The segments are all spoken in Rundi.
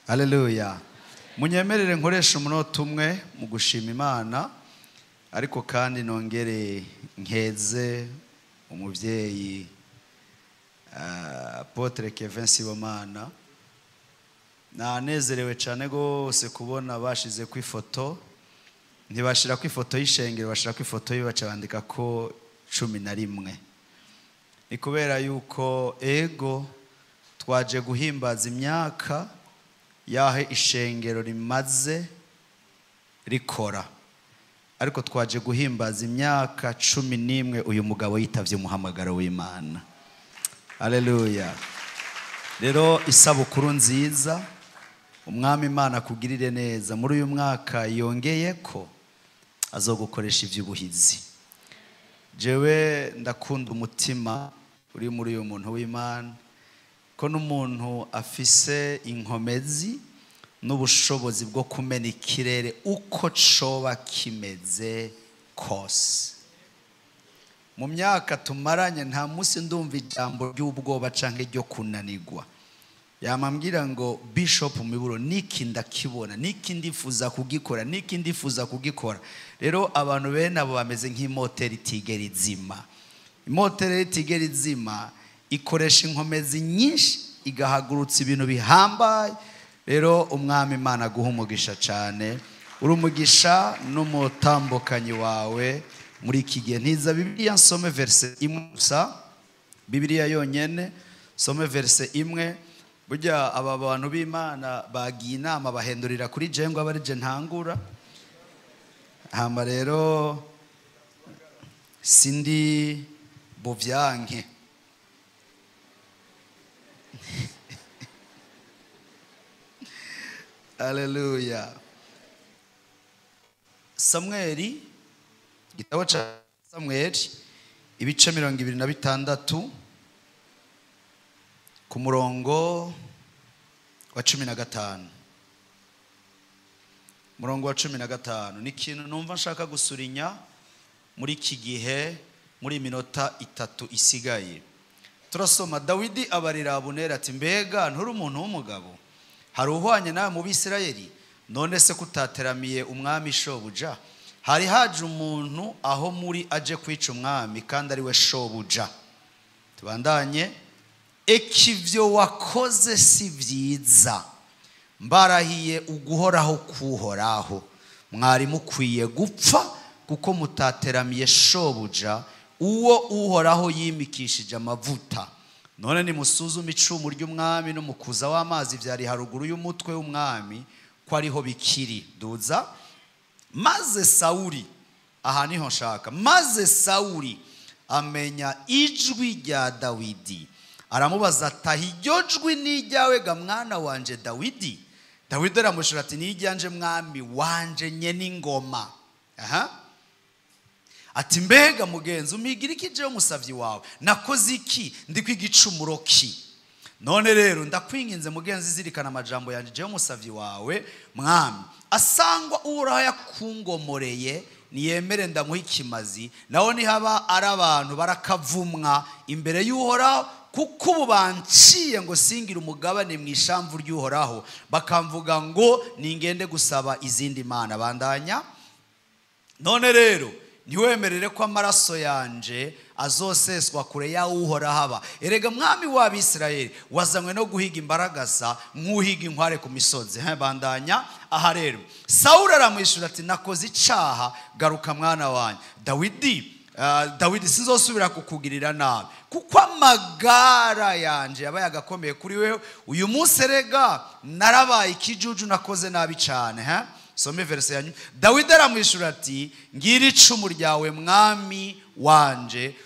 Haleluya. Munyemerere nkoresha umunota umwe mu gushima Imana, ariko kandi nongere nkeze umuvyeyi Apotre Kevin Sibomana. Nanezerewe cyane gose kubona bashize ku ifoto, ntibashira ku ifoto y'ishengero, bashira ku ifoto yibaca bandika ko 11. Ni kubera yuko ego twaje guhimbaza imyaka yahe ishengero rimaze rikora, ariko twaje guhimbaza imyaka 11 uyu mugabo yitavye umuhamagaro w'Imana. Haleluya. Rero isabukuru nziza, umwami Imana akugirire neza muri uyu mwaka, yongeye ko azogukoresha ivy'ubuhizi. Jewe ndakunda umutima uri muri uyu muntu w'Imana, ko n'umuntu afise inkomezi n'ubushobozi bwo kumena ikirere uko coba kimeze kose. Mu myaka tumaranye nta munsi ndumva ijambo ry'ubwoba canke ryo kunanirwa. Yamambwira ngo Bishop Miburo, niki ndakibona, niki ndifuza kugikora, niki ndifuza kugikora. Rero abantu bene abo bameze nk'imoteri itigera izima. Imoteri itigera izima ikoresha inkomezi nyinshi, igahagurutsa ibintu bihambaye. Rero umwami Imana aguha umugisha cyane, uri umugisha n'umutambukanyi wawe muri iki gihe. Ntiza Bibiliya nsome verse imwe gusa, Bibiliya yonyene nsome verse imwe. Burya aba bantu b'Imana bagiye inama bahendurira kuri je ngo abari je ntangura. Hama rero sindi buvyanke. Haleluya. Samweli, igitabo ca Samweli ibice 26 ku murongo wa 15. Murongo wa 15 ni ikintu numva nshaka gusurinya muri iki gihe, muri minota 3 isigaye. Turasoma Dawidi abarira Abuneri ati mbega nturi umuntu w'umugabo, hari uhwanye nawe mu Bisirayeli? None se kutateramiye umwami shobuja? Hari haje umuntu aho muri aje kwica umwami, kandi ari we shobuja. Tubandanye. Ekivyo wakoze si vyiza, mbarahiye uguhoraho kuhoraho, mwari mukwiye gupfa kuko mutateramiye shobuja, uwo uhoraho yimikishije amavuta. None nimusuzume icumu ry'umwami n'umukuza w'amazi vyari haruguru y'umutwe w'umwami, ko ariho bikiri. Duza. Maze Sauli, aha niho nshaka, maze Sauli amenya ijwi rya Dawidi, aramubaza ati iryo jwi ni iryawe ga mwana wanje Dawidi? Dawidi aramushura ati ni iryanje mwami wanje nyene ingoma. Aha. Ati mbega mugenzi umigira iki jewe umusavyi wawe? Nakoze iki? Ndi kwigicumuro ki? None rero ndakwinginze mugenzi, zirikana amajambo yanje jewe umusavyi wawe mwami. Asangwa Uhoraho yakungomoreye, niyemere ndamuha ikimazi, naho nihaba ari abantu barakavumwa imbere y'Uhoraho, kuko ubu banciye ngo singire umugabane mu ishamvu ry'Uhoraho, bakamvuga ngo ningende gusaba izindi mana. Bandanya. None rero ntiwemerere ko amaraso yanje azoseswa kure ya Uhoraho aba. Erega mwami w'Abisirayeli wazanywe no guhiga imbaragasa nk'uhiga inkware ku misozi. Bandanya. Aha rero Sawuli aramwishura ati nakoze icaha, garuka mwana wanjye Dawidi. Dawidi sinzosubira kukugirira nabi, kuko amagara yanje yabaye agakomeye kuri wewe. Uyu munsi erega narabaye ikijuju, nakoze nabi cyane. Some verse yanyu. Dawidi aramwishura ati ngira icumu ryawe mwami wanje,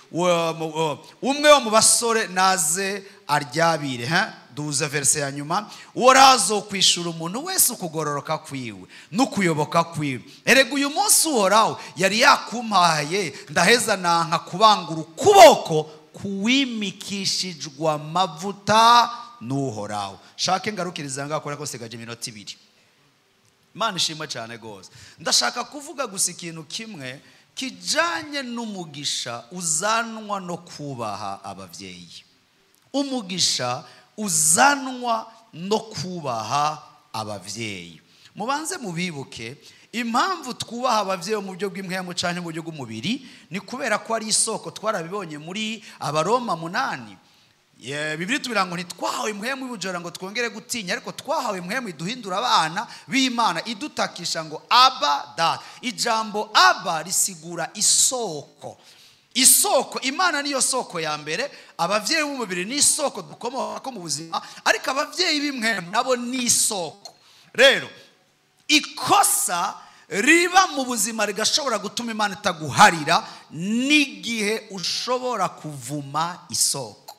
umwe wo mu basore naze aryabire. Duza verse ya nyuma. Uhoraho kwishura umuntu wese ukugororoka kwiwe n'ukuyoboka kwiwe. Erega uyu munsi Uhoraho yari yakumpaye, ndaheza nanka kubangura ukuboko kuwimikishijwe amavuta n'Uhoraho. Shake ngarukiriza ngakora ko sigaje iminota 2. Imana ishimwe cyane gose. Ndashaka kuvuga gusa ikintu kimwe kijanye n'umugisha uzanwa no kubaha abavyeyi. Umugisha uzanwa no kubaha Abavyeyi, mubanze mubibuke. Impamvu twubaha abavyeyi mu buryo bw'impwemu canke mu buryo bw'umubiri ni kubera ko ari isoko. Twarabibonye muri Abaroma 8. Bibiri tubira ngo ntitwahawe impwemu y'ubujora ngo twongere gutinya, ariko twahawe impwemu iduhindura abana b'Imana, idutakisha ngo Aba Data. Ijambo Aba risigura isoko. Isoko, Imana niyo soko ya mbere. Abavyeyi b'umubiri ni isoko dukomoka mu buzima, ariko abavyeyi b'impwemu nabo ni isoko. Rero ikosa riba mu buzima rigashobora gutuma Imana itaguharira n'igihe ushobora kuvuma isoko,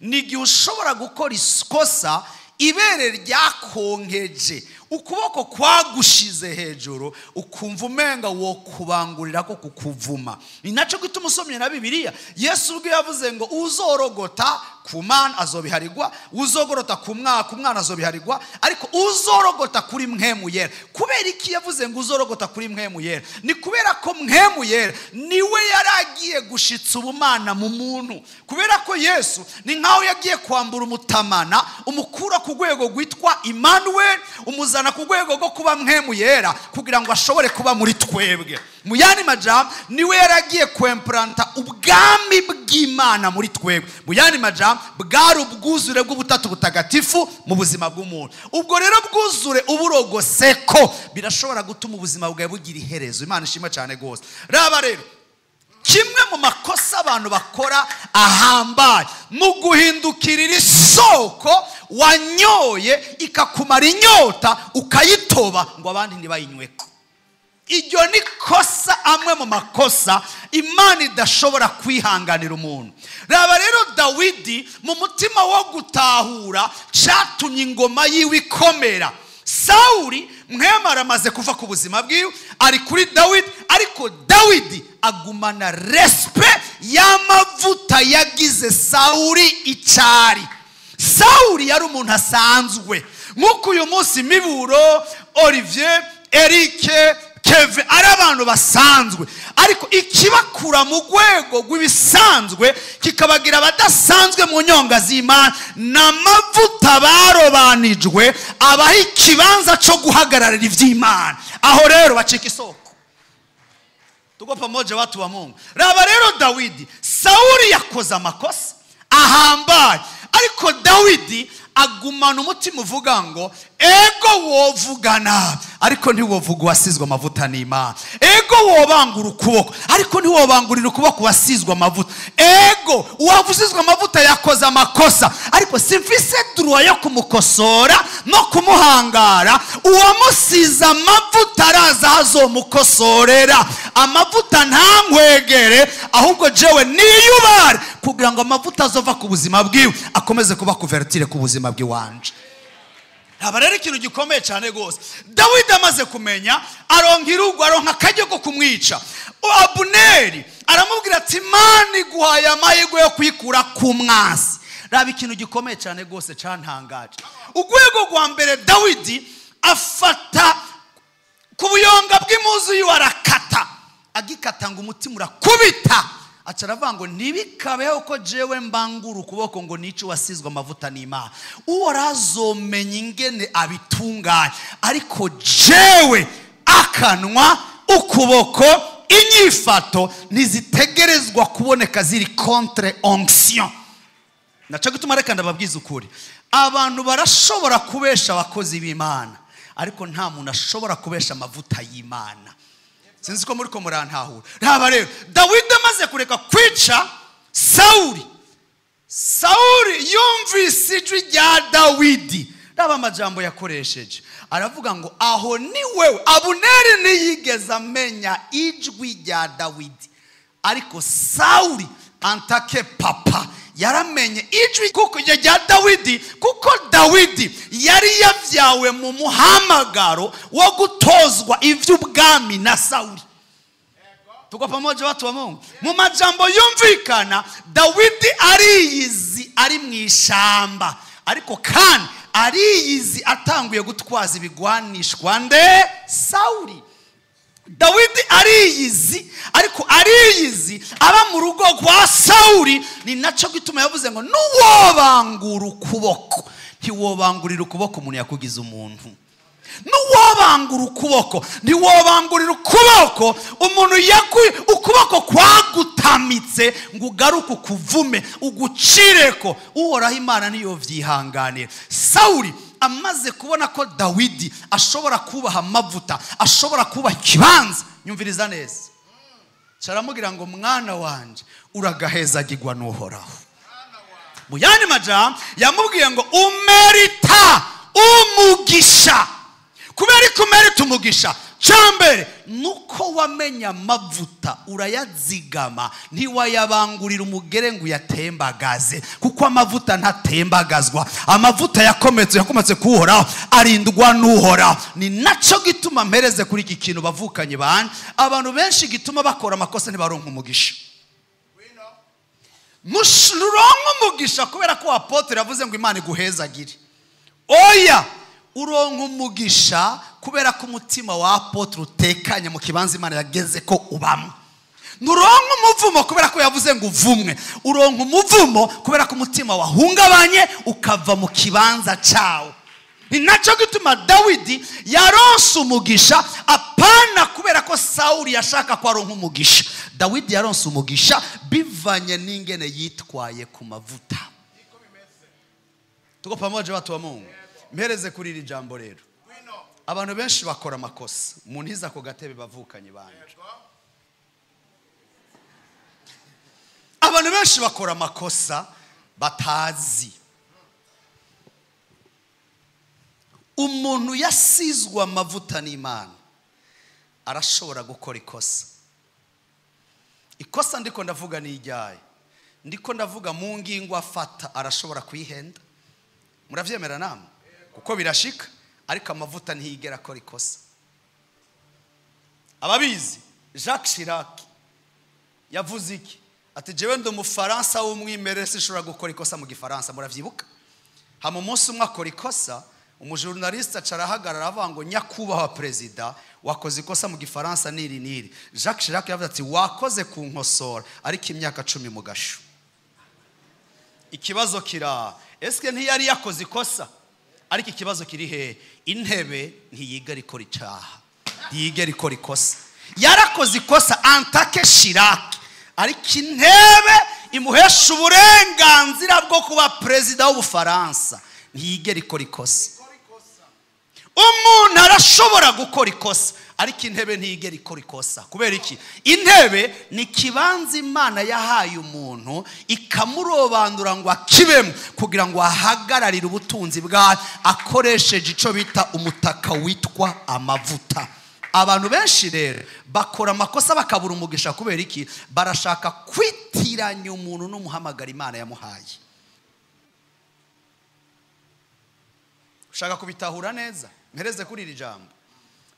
n'igihe ushobora gukora ikosa ibere ryakonkeje, ukuboko kwagushize hejuru, ukumva umenga wo kubangurira ko kukuvuma. Ni naco gituma usomye na Bibiliya, Yesu ubwe yavuze ngo uzorogota ku mana azobiharigwa, uzogorota ku mwana azobiharigwa, ariko uzorogota kuri mpwemu yera. Kubera iki yavuze ngo uzorogota kuri mpwemu yera? Ni kubera ko mpwemu yera niwe yaragiye gushitsa ubumana mu muntu. Kubera ko Yesu ni nkaho yagiye kwambura umutamana, umukura ku rwego rwitwa Emmanuel, umuzana ku rwego rwo kuba mpwemu yera kugira ngo ashobore kuba muri twebwe. Mu yandi majambo, niwe yaragiye kwemplanta ubwami bw'Imana muri twebwe. Mu yandi majambo, bwari ubwuzure bw'ubutatu butagatifu mu buzima bw'umuntu. Ubwo rero bwuzure uburogoseko birashobora gutuma ubuzima bwawe bugira iherezo. Imana ishimwe cyane gose. Raba rero kimwe mu makosa abantu bakora ahambaye mu guhindukirira isoko wanyoye ikakumara inyota ukayitoba ngo abandi ntibayinyweko. Iryo ni kosa, amwe mu makosa Imana idashobora kwihanganira umuntu. Raba rero Dawidi mu mutima wo gutahura catumye ingoma yiwe ikomera. Sawuli mwema aramaze kuva ku buzima bwiwe, ari kuri Dawidi, ariko Dawidi agumana respect y'amavuta yagize Sawuli icari. Sawuli yari umuntu asanzwe, nk'uko uyu munsi Miburo, Olivier, Eric, Keve ari abantu basanzwe, ariko ikibakura mu rwego rw'ibisanzwe kikabagira abadasanzwe mu nyonga z'Imana n'amavuta barobanijwe abaha ikibanza cyo guhagararira ivy'Imana. Aho rero bacika isoko. Tuko pamoja watu wa Mungu. Raba rero Dawidi, Sauli yakoze amakosa ahambaye, ariko Dawidi agumana umutima uvuga ngo ego wovugana, ariko ntiwovuga wasizwe amavuta n'Imana. Ego wobangura ukuboko, ariko ntiwobangurira ukuboko wasizwe amavuta. Ego uwavuzizwe amavuta yakoze amakosa, ariko simfise droit yo kumukosora no kumuhangara. Uwamusize amavuta araza azomukosorera. Amavuta ntankwegere, ahubwo jewe niyubare kugira ngo amavuta azova ku buzima bwiwe akomeze kuba kuvertire ku buzima bw'iwanje. Aba rero ikintu gikomeye cyane gose. Dawidi amaze kumenya, aronka irugo, aronka akajyo ko kumwica. Abuneri aramubwira ati Imana iguhaye amahirwe yo kwikura ku mwansi. Raba ikintu gikomeye cyane gose cantangaje. Urwego rwa mbere Dawidi afata ku buyonga bw'impuzu yiwe arakata, agikata ngo umutima urakubita. Aca aravuga ngo ntibikabeho ko jewe mbangura ukuboko ngo nice wasizwe amavuta n'Imana. Uwo azomenya ingene abitunganya, ariko jewe akanwa, ukuboko, inyifato ntizitegerezwa kuboneka ziri contre onction. Naco gituma reka ndababwiza ukuri, abantu barashobora kubesha abakozi b'Imana, ariko nta muntu ashobora kubesha amavuta y'Imana. Sinzi ko muri ko murantahura. Raba rero Dawidi amaze kureka kwica Sawuli, Sawuli yumvise ijwi rya Dawidi. Raba amajambo yakoresheje, aravuga ngo aho ni wewe. Abuneri ntiyigeze amenya ijwi rya Dawidi, ariko Sawuli antake papa yaramenye ijwi kuko rya Dawidi, kuko Dawidi yari yavyawe mu muhamagaro wo gutozwa ivy'ubwami na Sawuli. Tuko pamoja watu wa Mungu. Mu majambo yumvikana, Dawidi ariyizi ari mwishamba, ariko kandi ariyizi atanguye gutwaza ibigwanishwa nde? Sawuli. Dawidi ariyizi, ariko ariyizi aba mu rugo rwa Sawuli. Ni naco gituma yavuze ngo nuwobangura ukuboko, ntiwobangurira ukuboko umuntu yakugize umuntu. Nuwobangura ukuboko, ntiwobangurira ukuboko umuntu yakuye ukuboko kwagutamitse ngo ugaruke ukuvume ugucireko. Uhoraho Imana niyo vyihanganira. Sawuli amaze kubona ko Dawidi ashobora kubaha amavuta, ashobora kubaha ikibanza, nyumviriza neza, caramubwira ngo mwana wanje uragahezagirwa n'Uhoraho. Mu yandi majambo yamubwiye ngo umerita umugisha. Kubera ko umerita umugisha, cyambere nuko wamenya amavuta urayazigama, ntiwayabangurira umugere ngo uyatembagaze, kuko amavuta ntatembagazwa. Amavuta yakometse kuhoraho, arindwa n'Uhoraho. Ni naco gituma mpereze kuri iki kintu bavukanye banje. Abantu benshi gituma bakora amakosa ntibaronka umugisha. Muronka umugisha kubera ko apotre yavuze ngo Imana iguhezagire. Oya, uronka umugisha kubera ko umutima wa apotre utekanye mu kibanza Imana yageze ko ubamo. Nuronka umuvumo kubera ko yavuze ngo uvumwe. Uronka umuvumo kubera ko umutima wahungabanye ukava mu kibanza cyawo. Ni naco gituma Dawidi yaronse umugisha, apana kubera ko Sawuli yashaka ko aronka umugisha. Dawidi yaronse umugisha bivanye n'ingene yitwaye ku mavuta. Tuko pamoja watu wa Mungu. Mpereze kuri iri jambo rero. Abantu benshi bakora amakosa muntiza ko gatebe bavukanye banje. Abantu benshi bakora amakosa batazi. Umuntu yasizwe amavuta n'Imana arashobora gukora ikosa. Ikosa ndiko ndavuga ni ijyaye, ndiko ndavuga mu ngingo afata arashobora kuyihenda. Muravyemera namwe? Kuko birashika, ariko amavuta ntiyigera akora ikosa. Ababizi Jacques Chirac yavuze iki? Ati jewe ndi umufaransa w'umwimerere, sinshobora gukora ikosa mu gifaransa. Muravyibuka? Hama umunsi umwe akora ikosa, umujournaliste acarahagarara avuga ngo nyakubahwa perezida wakoze ikosa mu gifaransa niri niri. Jacques Chirac yavuze ati wakoze kunkosora ariko imyaka 10 mu gasho. Ikibazo kira, eske ntiyari yakoze ikosa? Ariko ikibazo kiri he? Intebe ntiyigera ikora icaha, ntiyigera ikora ikosa. Yarakoze ikosa antake Chirac, ariko intebe imuhesha uburenganzira bwo kuba perezida w'Ubufaransa ntiyigera ikora ikosa. Umuntu arashobora gukora ikosa, ariko intebe ntiyigera ikora ikosa. Kubera iki? Intebe ni kibanza Imana yahaye umuntu ikamurobanura ngo akibemo kugira ngo ahagararire ubutunzi bwayo akoresheje ico bita umutaka witwa amavuta. Abantu benshi rero bakora amakosa bakabura umugisha. Kubera iki? Barashaka kwitiranya umuntu n'umuhamagara Imana yamuhaye. Ushaka kubitahura neza? Mpereze kuri iri jambo.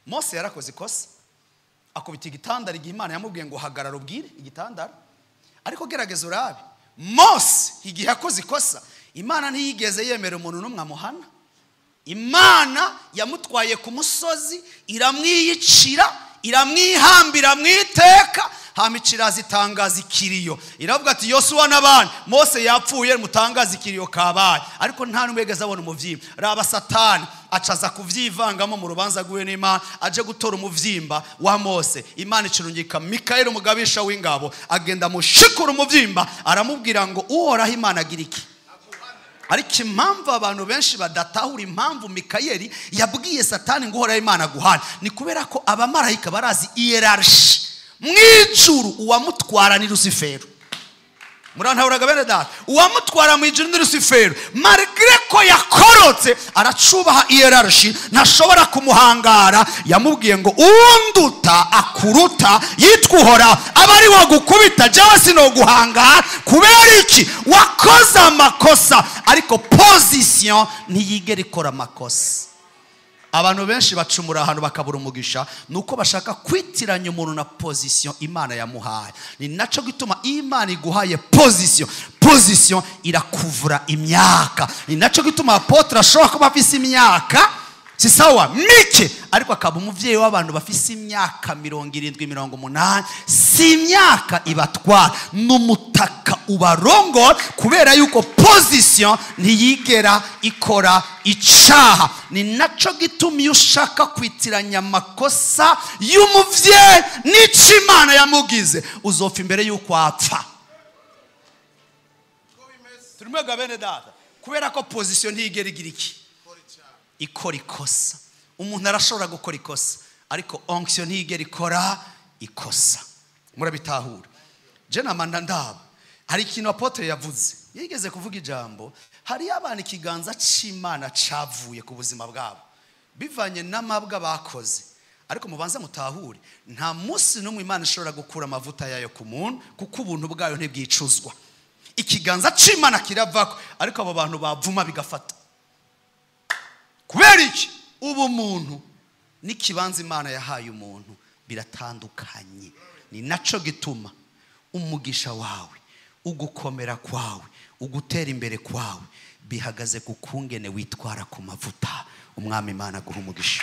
Mose yarakoze ikosa, akubita igitandara igihe Imana yamubwiye ngo hagarara ubwire igitandara. Ariko gerageza urabe, Mose igihe yakoze ikosa, Imana ntiyigeze yemera umuntu n'umwe amuhana. Imana yamutwaye ku musozi iramwiyicira, iramwihambira mwiteka, hamicira zitangaza ikiriyo. Iravuga ati Yosuwa n'abandi, Mose yapfuye mutangaza ikiriyo kabaye. Ariko nta n'umwe yigeze abona umuvyimba. Raba Satani acaza kuvyivangamo mu rubanza rw'iwe n'Imana, aje gutora umuvyimba wa Mose. Imana icurungika Mikayeli umugabisha w'ingabo, agenda mushikura umuvyimba, aramubwira ngo Uhoraho Imana agira iki? Ariko impamvu abantu benshi badatahura impamvu Mikayeli yabwiye Satani ngo Uhoraho Imana aguhane, ni kubera ko abamarayika barazi hierarchy. Mwijuru uwamutwara ni Lucifero. Murantahuraga bene data? Uwamutwara mu ijuru ni Lucifero. Malgré ko yakorotse aracubaha hierarchy, ntashobora kumuhangara. Yamubwiye ngo unduta akuruta yitwa Uhoraho, aba ari wagukubita jewe sinoguhangara. Kubera iki? Wakoze amakosa, ariko position ntiyigera ikora amakosa. Abantu benshi bacumura ahantu bakabura umugisha nuko bashaka kwitiranya umuntu na position Imana yamuhaye. Ni naco gituma Imana iguhaye position, position irakuvura imyaka. Ni naco gituma apotre ashobora kuba afise imyaka Si sawa, mike, ariko akaba umuvyeyi w'abantu bafise imyaka 70, 80. Si imyaka ibatwara, n'umutaka ubarongora, kubera yuko position ntiyigera ikora icaha. Ni naco gituma iyo ushaka kwitiranya amakosa y'umuvyeyi n'ico Imana yamugize, uzopfa imbere y'uko apfa. Turi mwega bene data, kubera ko position ntiyigera igira iki? Ikora ikosa. Umuntu arashobora gukora ikosa, ariko onction ntiyigera ikora ikosa. Murabitahura? Je namanda ndaba hari ikintu apotre yavuze, yigeze kuvuga ijambo, hariyo abantu ikiganza c'Imana cavuye ku buzima bwabo bivanye n'amabwa bakoze. Ariko mubanze mutahure, nta munsi n'umwe Imana ishobora gukura amavuta yayo ku muntu, kuko ubuntu bwayo ntibwicuzwa. Ikiganza c'Imana kiravako, ariko abo bantu bavuma bigafata. Kubera iki? Ubumuntu n'ikibanza Imana yahaye umuntu biratandukanye. Ni naco gituma umugisha wawe, ugukomera kwawe, ugutera imbere kwawe bihagaze ku kungene witwara ku mavuta. Umwami Imana aguha umugisha.